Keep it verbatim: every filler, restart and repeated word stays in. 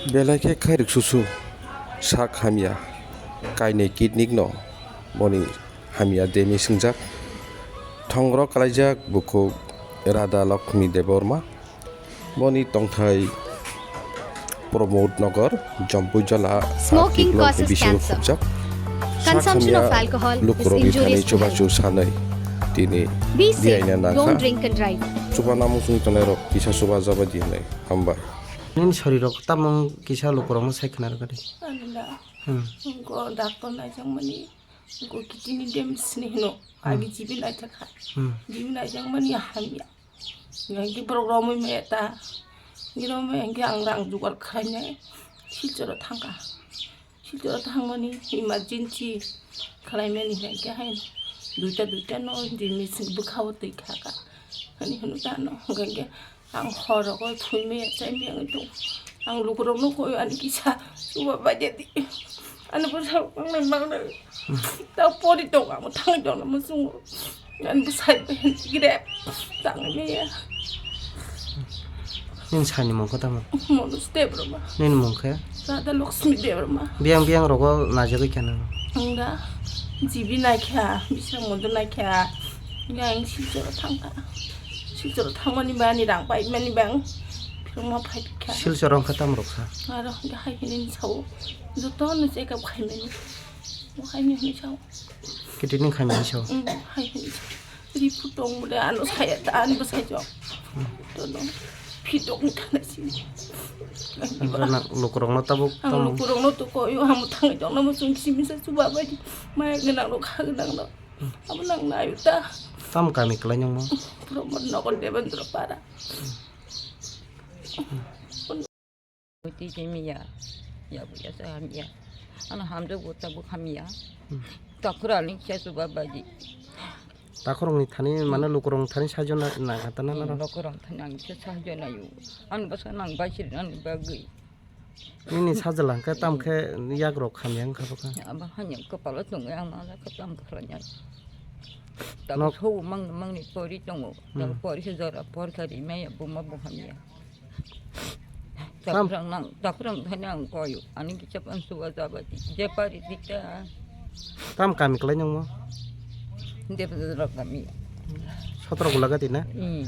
Belai khe khairok susu sak hamya, kainwi kidney no boni hamya demi swngjak. Thongro kalaijak bukhuk Radha Lakhmi Debbarma, boni tongthai Pramod Nagar, Jampuijala, Smoking causes cancer. Khupjak. Sak hamya lukurokni thani chubachu sanai tini diaina nangkha. Be safe. Don't drink and drive. Chuba namung sung tongnai rok kisa chuba jaba di hinwi hambai. Nini sori rok tamung kisa lukurokno sai khna rwkha di. Ani da. Hmm. Ko doctor naijakmani, ko kidney damage ni hino. Hmm. Agi jibi naijak kha. Hmm. Jibi naijakmani hamya. Yang ki borok romwi me ta. Ki romwi yang ki ang rang jugar khainai. Silchoro thangkha. Silchoro thangmani emergency khlaimani hinkhe hai duita duita no jini bwkhao twi khaka. Ani hwnwi tano hinkhe ang hor rogo thwimaya chaimaya wngwi tongo. Ang lukurokno koi ani kisa chuba baide di. Ani bwsarok mangnai mangnai. Ta pori tongo amo thangwi tongna muchungo. Ani bwsai bai grep tangwi maya. Nini sani mung khe tamo? Manoj Debbarma. Nini mung khe? Radha Lakhmi Debbarma. Biyang biyang rogo naijagwi kha nang? Ang da jibi naikha, bisang mondo naikha. Yang Silchoro thangkha. Silchoro thangmani ba ani rang paimani bang. Phirma phaikha. Silchoro wngkha tamo rok sa? Aro hai hini sao. Joto no check up khaimani. Hai ni hini sao. Kidney khaimani sao? Hai hini sao. Ripu tong bole ano saya ta ani bwsai jok. Tono. Phitok ni kana sini. Lukurokno tabuk. Ang lukurokno to koyo amo thangwi tongna mo chung simi sa chuba bai. Maya gwnang no kha gwnang no. Amo nang nayo ta. Tam kami kwlai nang mo? Pramod Nagar Devendra Para. Twi twi miya, ya buya sa hamya. Ano hamjak bo tabuk hamya. Hmm. Takhura ni khe chuba baji. Takhurung ni thani mane lukurung thani sajona na kata na. Hmm, naro. Lukurung thani ang khe sajona yu. Ano bwsa nang bai siri nani bagwi. Nini sajla hwnkhe tam khe yak rok hamya wngkha bwkha. Abo hanya kwpalo tongwi ang ma khe tam khlainai. Tabuk nok- sou mang mangni pori tongo. Hmm. Tabuk pori se jora por kha ri maya buma bo hamya. Tam- Takhurang nang, takhurang thani ang koyo. Ani kichap ang suwa jaba di. Je pari dita. Tam kami kwlai nang mo? Debra kami. Sotro gulaga di na? Hmm.